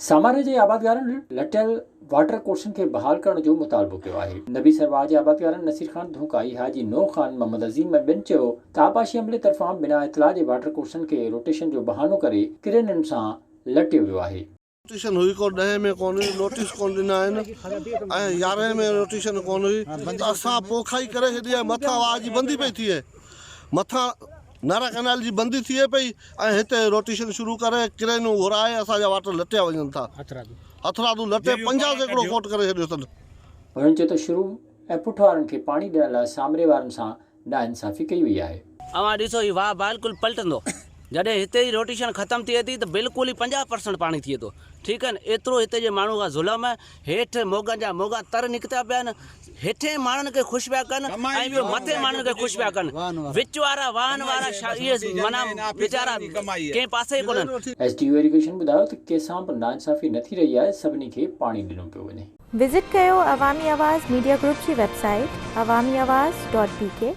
ساماري جي آبادگارن لٽيل واٽر ڪورسن کي بحال ڪرڻ جو مطالبو ڪيو آهي. نبي سرواهه جي آبادگارن نصير خان ڌونڪائي، حاجي نوح خان، محمد عظيم ۽ ٻين چيو ته آبپاشي عملي طرفان بنا اطلاع جي واٽر ڪورسن کي روٽيشن جو بهانو ڪري ڪرينن سان لٽيو ويو آهي. روٽيشن هئي ڪو ڏهين ۾ ڪونه هئي نوٽيس ڪونه ڏنا آهن ۽ يارهين ۾ روٽيشن ڪونه هئي ته اسان پوکائي ڪري ڇڏي آهي مٿان واهه جي بندي پئي ٿئي مٿان نارا ڪئنال جي بندي ٿئي پئي ۽ هتي روٽيشن شروع ڪري ڪرينون گهرائي اسان جا واٽر لٽيا وڃن ٿا. هٿرادو لٽي 50% کوٽ ڪري ڇڏيو اٿن. هنن چيو ته شروع ۽ پٺ وارن کي پاڻي ڏيڻ لاء سامري وارن سان ناانصافي ڪئي وئي آهي. اوهان ڏسو هي واهه بلڪل پلٽندو جڏهن هتي جي روٽيشن ختم ٿئي ٿي ته بلڪل ئي 50 پرسنٽ پاڻي ٿئي ٿو ٺيڪ آهي نه ايترو هتي جي ماڻهو کان ظلم آهي هيٺ موڳن جا موڳا تر نڪتا پيا آهن هيٺين ماڻهن کي خوش پيا ڪن ۽ ٻيو مٿين ماڻهن کي خوش پيا ڪن وچ وارا واهن وارا اهي معنيٰ ويچارا ڪنهن پاسي ئي ڪونهن. ايس ڊي او ايريگيشن ٻڌايو ته ڪنهن سان به ناانصافي نه ٿي رهي آهي سڀني کي پاڻي ڏنو پيو وڃي. وزٽ ڪيو عوامي آواز ميڊيا گروپ جي website Awami Awaz dot B K.